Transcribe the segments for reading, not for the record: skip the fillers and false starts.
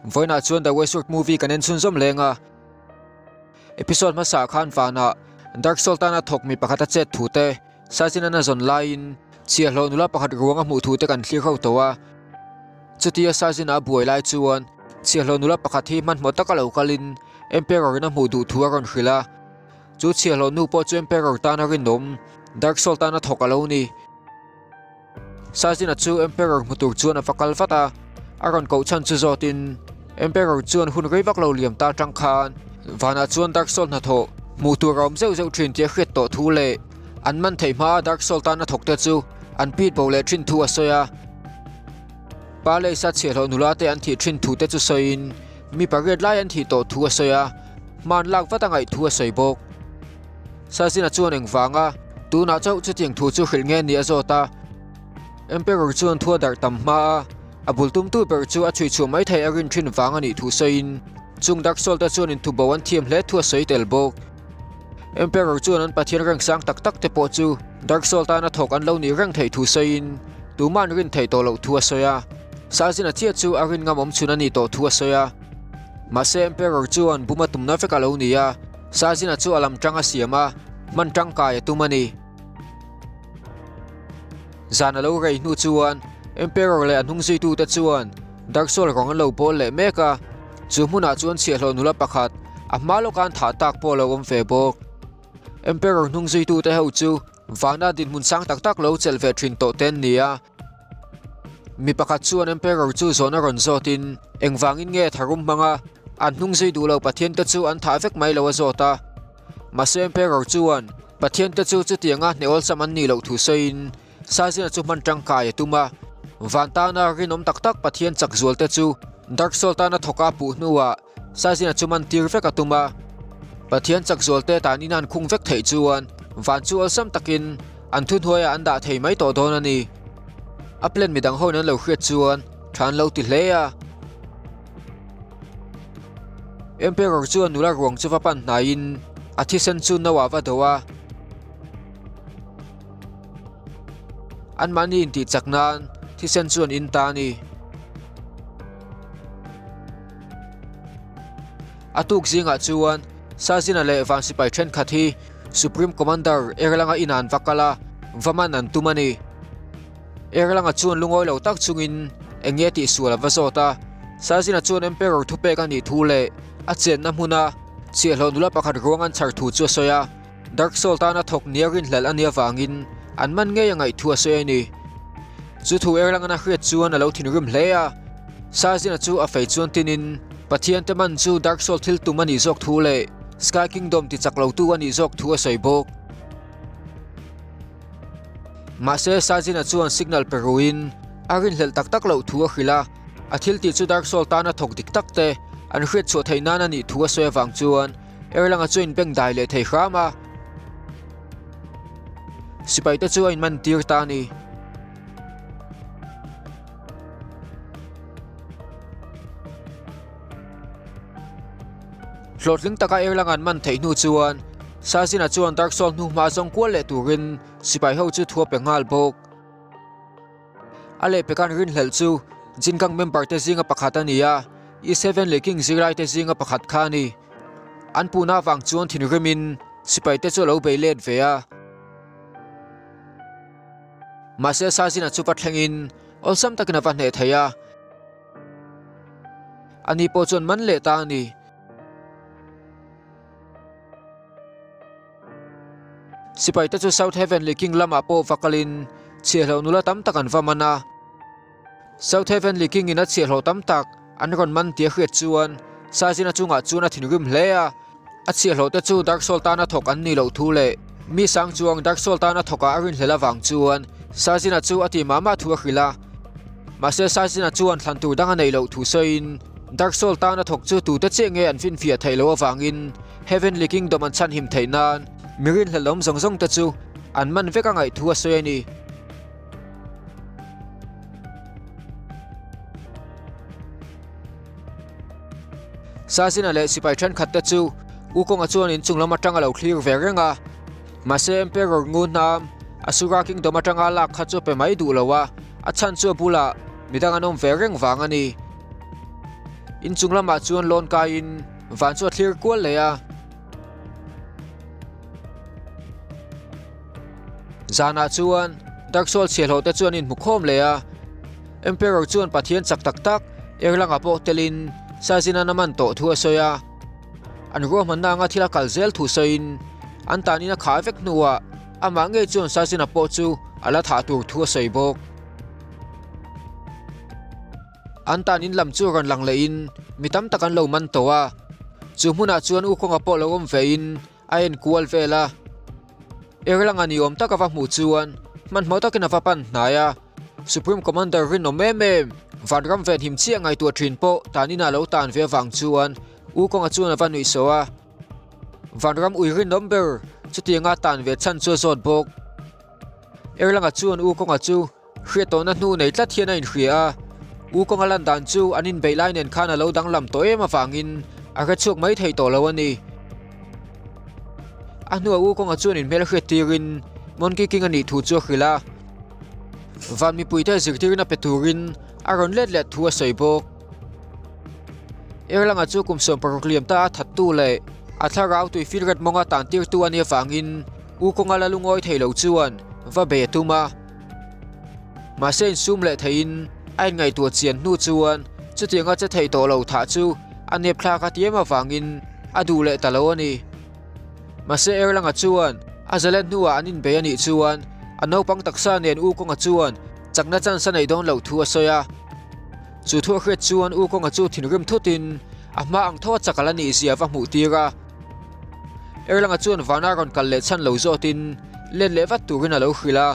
Vawiinah chuan The Westworld movie kan en chhunzawm leng a, episode hmasa ah khan vanah Dark Soul tana thawk mi pakhat a chet thu te, Sachin-an a zawn laiin chhiahhlawh nula pakhat ruang a hmuh thu te kan thlir ho tawh a. Chutia Sachin-a a buai lai chuan chhiahhlawh nula pakhat hi hmanhmawh taka lo kalin Emperor-in a hmuh duh thu a rawn hrilh a. Chu chhiahhlawh nu pawh chu Emperor tana rinawm, Dark Soul tana thawk a lo ni. Sazina chu Emperor hmu tur chuan a va kal vat a, a rawn koh chhan chu zawtin Emperor chuan hun rei vak lo liam ta atang khan vanah chuan Dark Soul hnathawh hmuh tur a awm zeuh zeuh thin tih a hriat tawh thu leh an man theih hmaa Dark Soul tana thawk te chu an pit bo leh thin thu a sawi a. Palace-a chhiahhlawh nula te an thih thin thu te chu sawiin mi pariat lai an thih tawh thu a sawi a, hman lak vat a ngaih thu a sawi bawk. Sazina chuan engvanga tunah chauh chutiang thu chu hrilh nge ni a zawt a. Emperor chuan thu a darh tam hma a, a bul tumtu ber chu a chhui chhuah mai thei a rin thin vang a nih thu sawiin chung Dark Soul te chuan inthubo an thiam hle thu a sawi tel bawk. Emperor chuan an pathian reng sang tak tak te pawh chu Dark Soul tana thawk an lo nih reng theih thu sawiin tuma'n rin theih tawh loh thu a sawi a. Sazina chiah chu a rin ngam awm chhun a nih tawh thu a sawi a. Mahse Emperor chuan buma tumna vek a lo ni a. Sazina chu a lam tang a siam a, hman tangkai a tum a ni. Zan a lo rei hnu chuan Emperor leh a hnungzuitute chuan Dark Soul rawng an lo bawl leh mek a, chu hmunah chuan chhiahhlawh nula pakhat a hma lawka an thah tak pawh a lo awm ve bawk. Emperor hnungzuitute ho chu vana dinhmun sang tak tak lo chelh ve thin tawh te an ni a. Mi pakhat chuan Emperor chu zawn a rawn zawtin engvangin nge tharum hmanga an hnung zui duh lo Pathian te chu an thah vek mai lo a zawt a. Mahse Emperor chuan Pathian te chu chutianga hneh awlsam an nih loh thu sawiin Sazina chu hman tangkai a tum a. Van tana rinawm tak tak Pathian chak zual te chu Dark Soul tana thawk a puh hnuah Sazina chu man tir vek a tum a. Pathian chak zual te tan in an khung vek theih chuan van chu awlsam takin An thuhnuaiah an dah thei mai tawh dawn a ni. A plan midang hoin an lo hriat chuan tha an lo ti hle a. Emperor chuan nula ruang chu va pan hnaiin a thisen chu no ah va do a. Anmahni intih chak nan thisen chu an in ta a ni. A tuk zingah chuan Sazina leh van sipai thenkhat hi Supreme Commander Erlanga inah an va kal a, va man an tum a ni. Erlanga chuan lungawi lo tak chungin eng nge tihsual a va zawt a, Sazina chuan Emperor thupek a nih thu leh a chenna hmuna chhiahhlawh nula pakhat ruang an chhar thu chu a sawi a, Dark Soul tana thawk nia rinhlelh a nih avangin an man ngei a ngaih thu a sawi a ni. Chu thu Erlangana hriat chuan a lo thinrim hle a, Sazina chu a fei chuan tinin Pathian te man chu Dark Soul thil tum a nih zawk thu leh Sky Kingdom ti chak lotu a nih zawk thu a sawi bawk. Mahse Sajin-a chuan signal pe ruin a rinhlelh tak tak loh thu a hrilh a, a thil tih chu Dark Soul tana thawk dik tak te an hriat chhuah theih nan a nih thu a sawi avang chuan Erlanga chu a inbeng dai leh thei hram a. Sipai te chu a inman tir ta a ni. Hlawhtling taka Erlang an man theih hnu chuan Sazina chuan Dark Soul hnu hma zawng kual leh turin sipai ho chu thu a pe nghal bawk. A lehpekan rinhlelh chu Jingang member te zinga pakhat a ni a, East Heavenly King zirlai te zinga pakhat kha a ni. An puhna avang chuan thinrimin sipai te chu a lo bei let ve a. Mahse Sazina chu va thlengin awlsam takin a va hneh thei a. Ani pawh chuan man leh ta a ni. Sipai te chu South Heavenly King lamah pawh va kalin chhiahhlawh nula tam tak an va man a. South Heavenly King in a chhiahhlawh tam tak an rawn man tih a hriat chuan Sazina chungah chuan a thinrim hle a. A chhiahhlawh te chu Dark Soul tana thawk an nih loh thu leh mi sang chuang Dark Soul tana thawkah a rinhlelh avang chuan Sazina chu a ti mah mah thu a hrilh a. Mahse Sazina chuan thlan tur dang a neih loh thu sawiin Dark Soul tana thawk chu tute chiah nge an finfiah theih loh avangin Heavenly Kingdom an chhanhim theih nan mi rinhlelh awm zawng zawng te chu an man vek a ngaih thu a sawi a ni. Sazina leh sipai thenkhat te chu Wukong-a chuan inchung lam atang a lo thlir ve reng a, mahse Emperor Ngu hnam Asura Kingdom atanga lak kha chu a pe mai duh lo a, a chhan chu a bulah midang an awm ve reng vang a ni. Inchung lamah chuan lawn kaiin van chu a thlir kual leh a. Zanah chuan Dark Soul chhiahhlawh te chu an inhmu khawm leh a. Emperor chuan Pathian chak tak tak Erlanga pawh telin Sazina'n a man tawh thu a sawi a. An ruahmanna anga thil a kal zel thu sawiin an tanin a khah vek hnuah amah ngei chuan Sazina pawh chu a la thah tur thu a sawi bawk. An tan in lam chu rawn lang lehin mi tam tak an lo man tawh a, chu hmunah chuan U Kawnga pawh lo awm vein a en kual vel a. Erlanga ni awm tak a va hmuh chuan hmanhmawh takin a va pan hnai a, Supreme Commander rinawm em em, Vanram venhim chiah ngaihtuah thin pawh tan inah lo tan ve avang chuan U Kawnga chuan a va nuih sawh a. Vanram ui rinawm ber chutianga tan ve chhan chu a zawt bawk. Erlanga chuan U Kawnga chu Hriat tawhna hnu nei tlat hian a inhria a, U Kawnga lan dan chu an inbeih lai nen khan a lo danglam tawh em avangin a hre chhuak mai thei tawh lo a ni. A hnuah U Kawnga chuan inhmel hriat tirin Monkey King a nih thu chu a hrilh a, van mipuite zirtirna pe turin a rawn let leh thu a sawi bawk. Erlanga chu kum 16 liam ta a thattu leh a thlarau tui filret mawnga tantirtu a nih avangin U Kawnga la lungawi thei lo chuan va bei a tum a. Mahse insum leh theiin a inngaihtuah chian hnu chuan chutianga che thei tawh lo thah chu a nep thlak a ti em avangin a duh leh ta lo a ni. Mahse Erlanga chuan a zalen hnuah an inbei a nih chuan a naupang taksa nen U Kawnga chuan chakna chance a neih dawn loh thu a sawi a. Chu thu a hriat chuan U Kawnga chu thinrim thutin a hma ang tho a chak ala nih zia va hmuh tir a. Erlanga chuan vana rawn kal leh chhan lo zawtin let leh vat turin a lo hrilh a.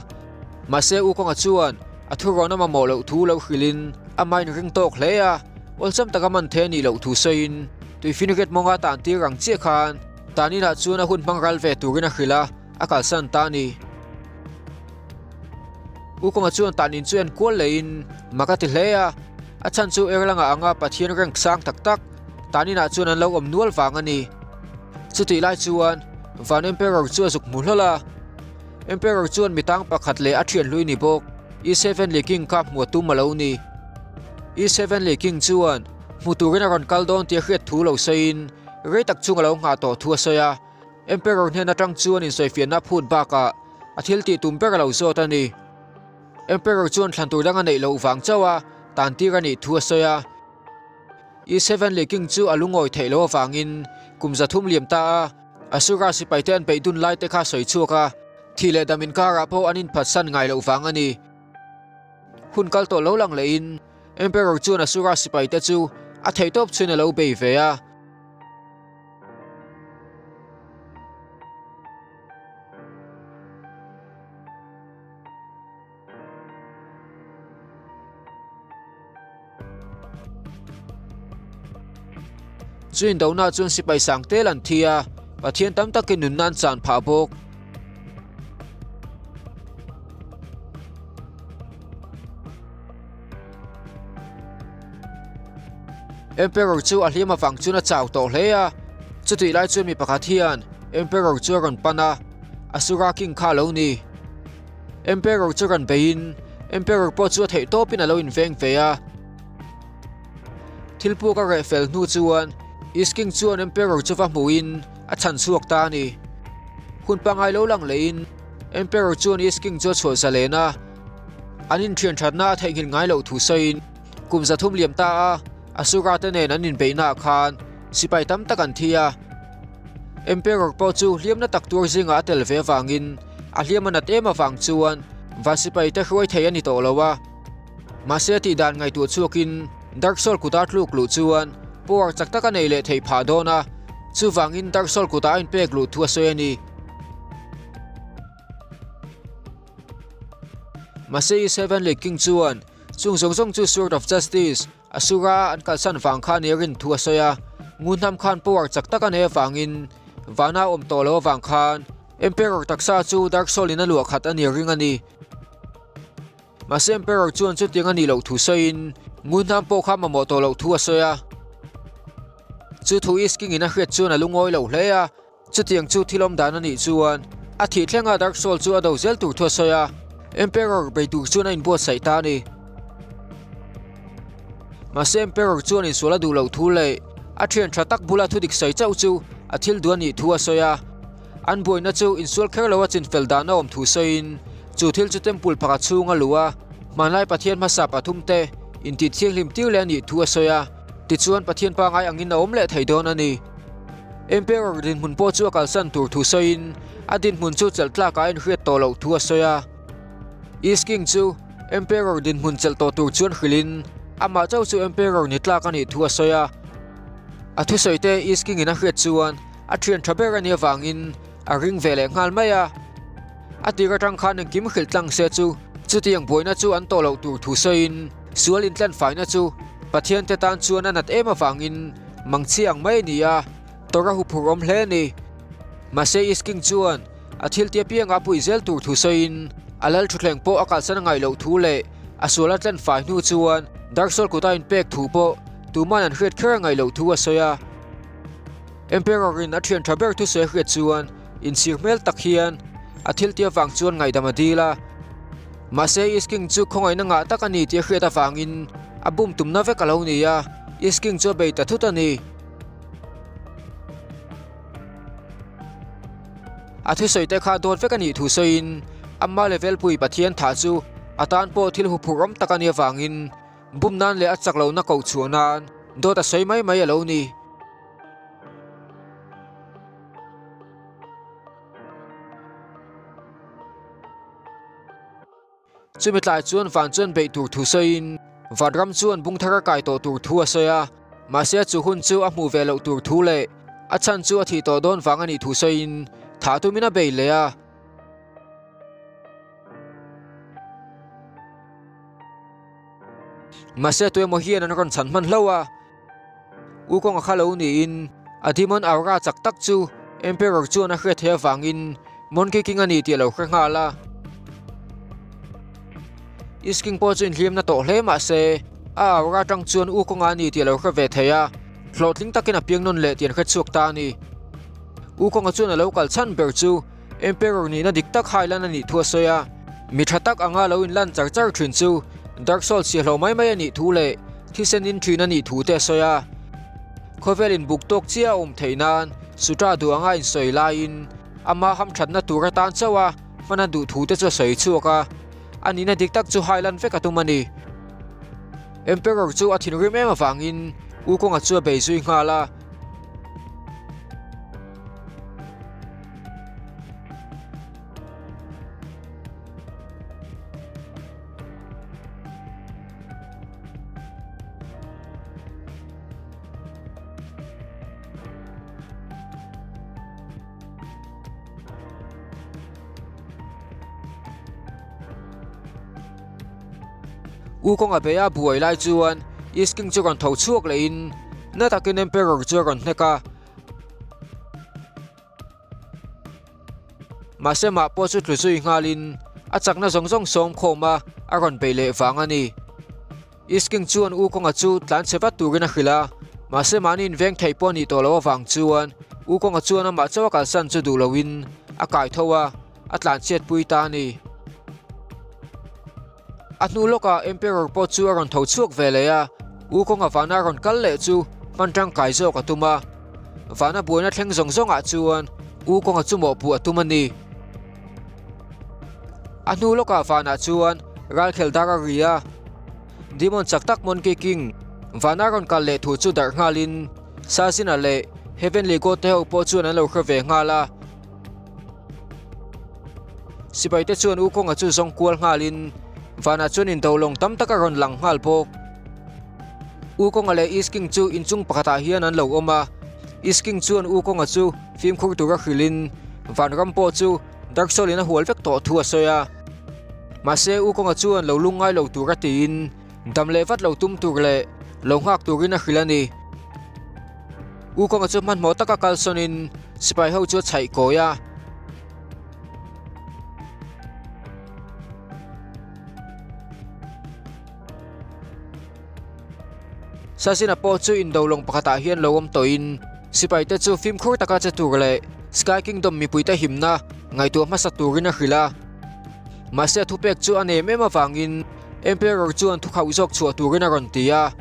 Mahse U Kawnga chuan a thurawn a mamawh loh thu lo hrilhin amah inring tawk hle a, awlsam taka man thei a nih loh thu sawiin tuifinriat mawnga tan tir ang chiah khan tan inah chuan a hun hmang ral ve turin a hrilh a, a kalsan ta a ni. U Kawnga chuan tan in chu en kual lehin mak a ti hle a, a chhan chu Erlanga anga Pathian rank sang tak tak tan inah chuan an lo awm nual vang a ni. Chutih lai chuan Van Emperor chu a zuk hmu hlawl a. Emperor chuan mi tang pakhat leh a thian hlui ni bawk East Heavenly King kha hmu a tum a lo ni. East Heavenly King chuan hmu turin a rawn kal dawn tih a hriat thu lo sawiin rei tak chung a lo nghah tawh thu a sawi a. Emperor hnen atang chuan insawifiahna a phut bakah a thil tih tum ber a lo zawt a ni. Emperor chuan thlan tur dang a neih loh vang chauh a tan tir a nih thu a sawi a. East Heavenly King chu a lungawi theih loh avangin kum 300 liam ta a. Asura sipaite an peih dun lai te kha sawi chhuak a, thih leh dam inkarah pawh an inphatsan ngai loh vang a ni. Hun kal tawh lo lang lehin Emperor chuan Asura sipaite chu a theihtawp chhuin a lo bei ve a. Chu indona chuan sipai sang tel an thi a, Pathian tam takin nunna an chan phah bawk. Emperor chu a hliam avang chuan a chau tawh hle a, chutih lai chuan mi pakhat hian Emperor chu a rawn pan a, Asura King kha a lo ni. Emperor chu rawn beiin Emperor pawh chu a theih tawpin a lo inveng ve a. Thil puk a reh fel hnu chuan East King chuan Emperor chu va hmuhin a chhan chhuak ta a ni. Hun pangngai lo lang lehin Emperor chuan East King chu a chhuah zalen a, an inthian thatna a theihnghilh ngai loh thu sawiin kum 300 liam ta a Asura te nen an inbeihnaah khan sipai tam tak an thi a. Emperor pawh chu hliamna tak tuar zingah a tel ve avangin a hliam a nat em avang chuan van sipai te hruai thei a ni tawh lo a. Mahse a tih dan ngaihtuah chhuakin Dark Soul kuta tluk luh chuan power chak tak a nei leh theih phah dawn a, chuvangin Dark Soul kutah a inpek luh thu a sawi a ni. Mahse East Heavenly King chuan chung zawng zawng chu Sword of Justice Asura an kalsan vang kha nia rin thu a sawi a, Ngunhnam khan power chak tak a nei avangin vana a awm tawh lo avang khan Emperor taksa chu Dark Soul in a luah khat a nia ring a ni. Mahse Emperor chuan chutiang a nih loh thu sawiin Ngunhnam pawh kha mamawh tawh loh thu a sawi a. Chu thu East King in a hriat chuan a lungawi lo hle a. Chutiang chu thil awm dan a nih chuan a thih thlenga Dark Soul chu a do zel tur thu a sawi a, Emperor bei tur chuan a inbuatsaih ta a ni. Mahse Emperor chuan insual a duh loh thu leh a thian tha tak bula thudik sawi chauh chu a thil duh a nih thu a sawi a. An buaina chu insual kher lo a chinfel dan a awm thu sawiin chu thil chu temple pakhat chhung a luh a, hmanlai Pathian hmasa pathum te intih thianghlim tir leh a nih thu a sawi a, tichuan Pathian pangai angin a awm leh thei dawn a ni. Emperor dinhmun pawh chu a kalsan tur thu sawiin a dinhmun chu chelh tlakah a inhriat tawh loh thu a sawi a. East King chu Emperor dinhmun chelh tawh tur chuan hrilhin amah chauh chu Emperor ni tlak a nih thu a sawi a. A thusawi te East King in a hriat chuan a thian tha ber a nih avangin a ring ve leh nghal mai a. A tir atang khan engkim hrilh tlang se chu chutiang buaina chu an tawh loh tur thu sawiin sual intlan faina chu Pathian te tan chuan a nat em avangin mangchhi ang mai a ni a, tawrh a huphurh awm hle a ni. Mahse East King chuan a thil tia pianga puih zel tur thu sawiin a lal thutthleng pawh a kalsan a ngaih loh thu leh a sual a tlen fai hnu chuan Dark Soul kuta inpek thu pawh tuman an hriat kher a ngaih loh thu a sawi a. Emperor in a thian tha ber thusawi a hriat chuan inchhir hmel tak hian a thil tia vang chuan ngaihdam a dil a. Mahse East King chu khawngaihna ngah tak a ni tih a hriat avangin a bum tumna vek a lo ni a, East King chu a bei ta thut a ni. A thusawi te kha dawt vek a nih thu sawiin ama level pui Pathian thah chu a tan pawh thil huphurh awm tak a nih avangin bum nan leh a chak lohna koh chhuah nan dawt a sawi mai mai a lo ni. Chumi tlai chuan van chuan beih tur thu sawiin Vanram chuan bung thar a kai tawh tur thu a sawi a, mahse chu hun chu a hmuh ve loh tur thu leh a chhan chu a thih tawh dawn vang a nih thu sawiin thah tumin a bei leh a. Mahse tuemaw hian an rawn chhan hman hlauh a. U kawnga kha lo niin a demon aura chak tak chu Emperor chuan a hriat theih avangin Monkey King a ni tih a lo hre nghal a. East King pawh chu inhlimna tawh hle mah se a aura atang chuan U kawnga a ni tih a lo hre ve thei a, hlawhtling takin a piang nawn leh tih an hre chhuak ta a ni. U kawnga chuan a lo kal chhan ber chu Emperor nihna dik tak hailan a nih thu a sawi a, mi tha tak anga lo inlan char char thin chu Dark Souls siahlo mai mai a nih thu leh thisen in thin a nih thu te a sawi a. Khawvel inbuk tawk chiah a awm theih nan Sutra duh anga insawi laiin ama hamthatna tur atan chauh a hman a duh thu te chu a sawi chhuak a, a nihna dik tak chu hailan vek a tum a ni. Emperor chu a thinrim em avangin Wukong-a chu a bei zui nghal a. U kawnga beia buai lai chuan East King chu rawn tho chhuak lehin na takin Emperor chu a rawn hnek a. Mahse mah pawh chu tlu zui nghalin a chakna zawng zawng sawm khawm a, a rawn beih leh vang a ni. East King chuan U Kawnga chu tlan chhe vat turin a hrilh a, mahse mahni inveng theih pawh a nih tawh loh avang chuan U Kawnga chuan amah chauh a kalsan chu duh loin a kai tho a, a tlan chhiat pui ta a ni. A hnu lawkah Emperor pawh chu a rawn tho chhuak ve leh a, U Kawnga vana rawn kal leh chu hman tangkai zawk a tum a. Vana buaina thleng zawng zawngah chuan U Kawnga chu mawhpuh a tum a ni. A hnu lawkah vanah chuan ralkhel dar a ri a, Demon chak tak Monkey King vana rawn kal leh thu chu darh nghalin Sazina leh Heavenly God te ho pawh chuan an lo hre ve nghal a. Sipai te chuan U Kawnga chu zawng kual nghalin vanah chuan indo lawng tam tak a rawn lang nghal bawk. U Kawnga leh East King chu inchung pakhatah hian an lo awm a, East King chuan U Kawnga chu fimkhur tura hrilhin vanram pawh chu Dark Soul in a hual vek tawh thu a sawi a. Mahse U Kawnga chuan lo lungngai lo tura tiin dam leh vat lo tum tur leh lo nghak turin a hrilh a ni. U Kawnga chu hmanhmawh taka kalsawnin sipai ho chu a chhaih kawi a. Sazina pawh chu indo lawng pakhatah hian lo awm tawhin sipai te chu fimkhur taka che tur leh Sky Kingdom mipuite himna ngaihtuah hmasa turin a hrilh a. Mahse a thupek chu a nem em avangin Emperor chuan thukhauh zawk chhuah turin a rawn ti a.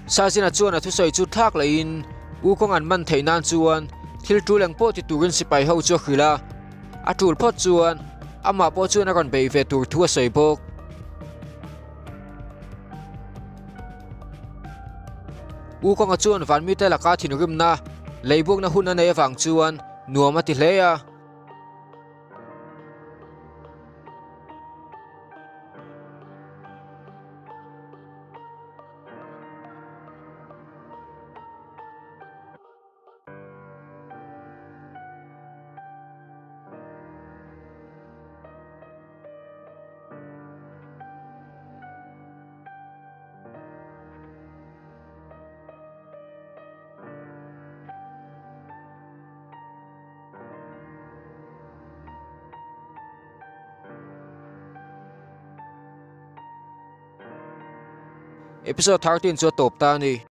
Sazina chuan a thusawi chu thlak lehin Wukong an man theih nan chuan thil tul eng pawh ti turin sipai ho chu a hrilh a, a tul phawt chuan amah pawh chuan a rawn beih ve tur thu a sawi bawk. Wukong-a chuan Vanmite laka thinrimna leibuakna hun a neih avang chuan nuam a ti hle a. Episode 13 chu a tawp ta a ni.